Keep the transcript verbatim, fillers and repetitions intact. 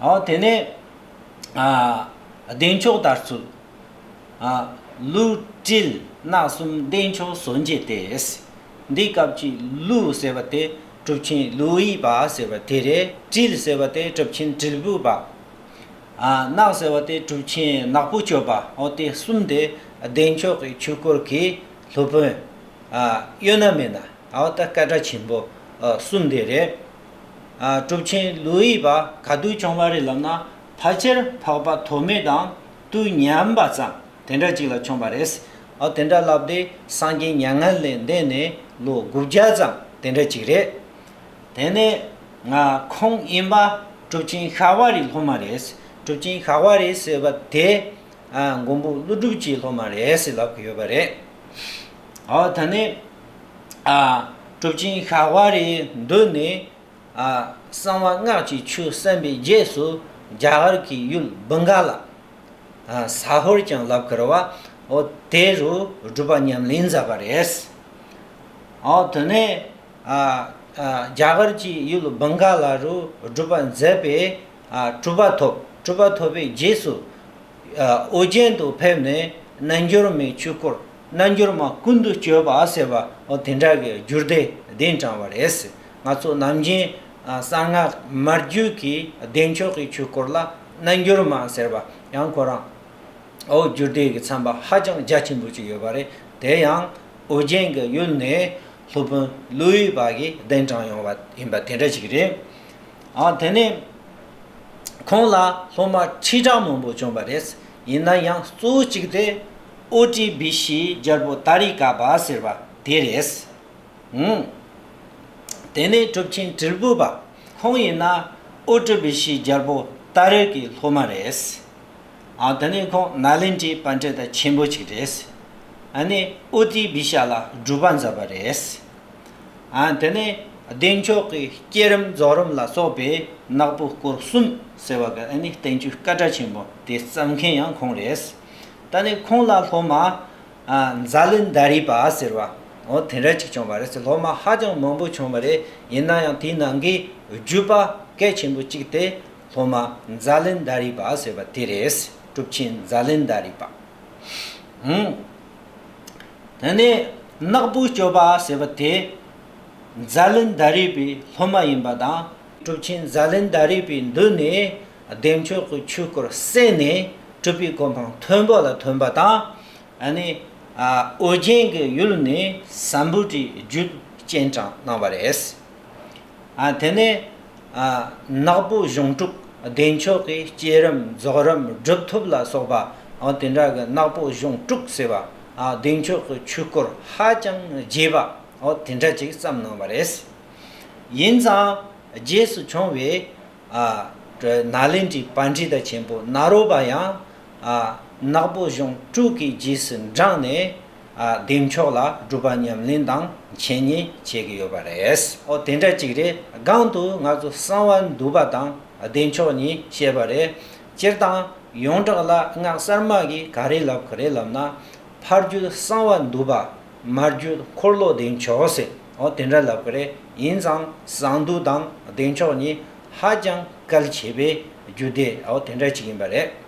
འོ་དེ་ནས་ཨ་བདེ་མཆོག་དར་ཚུལ། ཨ་ཀླུ་སྤྲུལ་ནག་གསུམ་བདེ་མཆོག་གསོ་མཛད་དེ། འདིའི་སྐབས་ཀྱི་ཀླུ་ཟེར་བ་དེ་གྲུབ་ཆེན་ཀླུ་ཡི་པ་ཟེར་བ་དེ་རེད། སྤྲུལ་ཟེར་བ་དེ་གྲུབ་ཆེན་དྲིལ་བུ་པ། ཨ་ནག་ཟེར་བ་དེ་གྲུབ་ཆེན་ནག་པོ་སྤྱོད་པ། འོ་དེ་གསུམ་དེ་བདེ་མཆོག་གི་ཆོས་སྐོར་གྱི་སློབ་དཔོན། ཨ་གཡོལ་ན་མེད་ན། འོ་ད་སྐད་གྲགས་ཆེན་པོ་ཨ་གསུམ་དེ་རེད། ཨ་གྲུབ་ཆེན་ཀླུ་ཡི་པ་ག་དུས་བྱུང་བ་རེད་ལབ་ན། ཕལ་ཆེར་འཕགས་པ་ཐོགས་མེད་དང་དུས་མཉམ་པ་ཙམ་དེ་འདྲ་ཅིག་ལ་བྱུང་བ་རེད། ཨ་དེ་འདྲ་ལབ་སྟེ་སངས་རྒྱས་མྱ་ངན་ལས་འདས་ནས་ལོ་དགུ་བརྒྱ་ཙམ་དེ་འདྲ་ཅིག་རེད། དེ་ནས་ང་ཁོང་ཡིན་པ་གྲུབ་ཆེན་ཤ་བ་རིའི་སློབ་མ་རེད། གྲུབ་ཆེན་ཤ་བ་རི་ཟེར་བ་དེ་ཨ་མགོན་པོ་ཀླུ་སྒྲུབ་ཀྱི་སློབ་མ་རེད་ཟེར་ལབ་ཀྱི་ཡོད་པ་རེད། འོ་ད་ནི་ཨ་གྲུབ་ཆེན་ཤ་བ་རིའི་མདུན་ནས་ཨ་གསང་བ་སྔགས་ཀྱི་ཆོས་གསན་པའི་རྗེས་སུ་རྒྱ་གར་གྱི་ཡུལ་བུང་ག་ལ། ཨ་ས་ཧོར་ཀྱང་ལབ་ཀྱི་རེད་བ། འོ་དེ་རུ་སྒྲུབ་པ་ཉམས་ལེན་མཛད་པ་རེད། འོ་དེ་ནས་ཨ་ཨ་རྒྱ་གར་གྱི་ཡུལ་བུང་ག་ལ་རུ་སྒྲུབ་པ་མཛད་པས་ཨ་གྲུབ་པ་ཐོབ། གྲུབ་པ་ཐོབ་པའི་རྗེས་སུ་ཨ་ཨོ་རྒྱན་དུ་ཕེབས་ནས་རྣལ་འབྱོར་མའི་ཆོས་སྐོར། རྣལ་འབྱོར་མ་ཀུན་ཏུ་སྤྱོད་པ་ཟེར་བ། འོ་དེ་འདྲ་གི་རྒྱུད་སྡེ་གདན་དྲངས་པ་རེད། ང་ཚོ་ནམ་རྒྱུན་ཨ་གསང་སྔགས་མ་རྒྱུད་ཀྱི་བདེ་མཆོག་གི་ཆོས་སྐོར་ལ་རྣལ་འབྱོར་མ་ཟེར་བ་ཡང་ཁོ་རང་། འོ་རྒྱུད་སྡེ་གི་ཚན་པ་ཧ་ཅང་རྒྱ་ཆེན་པོ་ཅིག་ཡོད་པ་རེད། དེ་ཡང་ཨོ་རྒྱན་གྱི་ཡུལ་ནས་སློབ་དཔོན་ཀླུ་ཡི་པ་གིས་གདན་དྲངས་ཡོང་བ་ཡིན་པ་དེ་འདྲ་ཅིག་རེད། ཨ་དེ་ནས་ཁོང་ལ་སློབ་མ་ཁྲི་ཕྲག་མང་པོ་བྱུང་བ་རེད། ཡིན་ན་ཡང་གཙོ་བོ་གཅིག་དེ་ཨོ་ཏི་བི་ཤི་རྒྱལ་པོ་ཏཱ་རི་ཀ་པ་ཟེར་བ་དེ་རེད། ཨང་། དེ་ནས་གྲུབ་ཆེན་དྲིལ་བུ་པ། ཁོང་ཡིན་ན་ཨོ་ཏི་བི་ཤི་རྒྱལ་པོ་ཏཱ་རེ་གི་སློབ་མ་རེད། ཨ་དེ་ནས་ཁོང་ནཱ་ལེནྡྲའི་པཎྜི་ཏ་ཆེན་པོ་ཅིག་རེད། ཨ་ནི་ཨོ་ཏི་བི་ཤ་ལ་སྒྲུབ་པ་མཛད་པ་རེད། ཨ་དེ་ནས་བདེ་མཆོག་གི་བསྐྱེད་རིམ་རྫོགས་རིམ་ལ་སོགས་པའི་ནག་པོ་སྐོར་གསུམ་ཟེར་བ་གི་ཨ་ནི་བསྟན་བཅོས་སྐད་གྲགས་ཆེན་པོ་དེ་བརྩམས་མཁན་ཡང་ཁོང་རེད། ད་ནི་ཁོང་ལ་སློབ་མ། ཨ་ཛ་ལན་དྷ་རི་པ་ཟེར་བ། འོ་དེ་འདྲ་ཅིག་བྱུང་བ་རེད་ཟེར། སློབ་མ་ཧ་ཅང་མང་པོ་བྱུང་བ་རེད། ཡིན་ན་ཡང་དེའི་ནང་གི་བརྒྱུད་པ་གལ་ཆེན་པོ་གཅིག་དེ་སློབ་མ་ཛ་ལན་དྷ་རི་པ་ཟེར་བ་དེ་རེད། གྲུབ་ཆེན་ཛ་ལན་དྷ་རི་པ། ཧུམ། དེ་ནས་ནག་པོ་སྤྱོད་པ་ཟེར་བ་དེ་ཛ་ལན་དྷ་རི་པའི་སློབ་མ་ཡིན་པ་དང་། གྲུབ་ཆེན་ཛ་ལན་དྷ་རི་པའི་མདུན་ནས་བདེ་མཆོག་གི་ཆོས་སྐོར་གསན་ནས་གྲུབ་པའི་གོ་འཕང་མཐོན་པོ་ལ་ཐོན་པ་དང་། ཨ་ནི་ཨ་ཨོ་རྒྱན་གྱི་ཡུལ་ནས་སམ་བྷུ་ཊིའི་རྒྱུད་སྤྱན་དྲངས་གནང་བ་རེད། ཨ་དེ་ནས་ཨ་ནག་པོ་གཞུང་དྲུག་བདེ་མཆོག་གི་བསྐྱེད་རིམ་རྫོགས་རིམ་སྒྲུབ་ཐབས་ལ་སོགས་པ། ཨ་དེ་འདྲ་གི་ནག་པོ་གཞུང་དྲུག་ཟེར་བ། ཨ་བདེ་མཆོག་གི་ཆོས་སྐོར་ཧ་ཅང་རྒྱས་པ། ཨ་དེ་འདྲ་ཅིག་བརྩམས་གནང་བ་རེད། ཡིན་ཙང་རྗེས་སུ་བྱུང་བའི་ཨ་ནཱ་ལེནྡྲའི་པཎྜི་ཏ་ཆེན་པོ་ནཱ་རོ་པ་ཡང་ཨ་ནག་པོ་གཞུང་དྲུག་གི་རྗེས་སུ་འབྲངས་ནས་ཨ་བདེ་མཆོག་ལ་སྒྲུབ་པ་ཉམས་ལེན་དང་འཆད་ཉན་བྱེད་ཀྱི་ཡོད་པ་རེད། ཨོ་དེ་འདྲ་ཅིག་རེད། སྒང་དུ་ང་ཚོ་གསང་བ་འདུས་པ་དང་བདེ་མཆོག་གཉིས་བཤད་པ་རེད། སྤྱིར་བཏང་ཡོངས་གྲགས་ལ་སྔགས་གསར་མ་གིས་ག་རེ་ལབ་ཀྱི་རེད་ལབ་ན། ཕ་རྒྱུད་གསང་བ་འདུས་པ། མ་རྒྱུད་འཁོར་ལོ་བདེ་མཆོག་ཟེར། ཨོ་དེ་འདྲ་ལབ་ཀྱི་རེད། ཡིན་ཙང་གསང་འདུས་དང་བདེ་མཆོག་གཉིས་ཧ་ཅང་གལ་ཆེ་བའི་རྒྱུད་སྡེ། ཨོ་དེ་འདྲ་ཅིག་ཡིན་པ་རེད།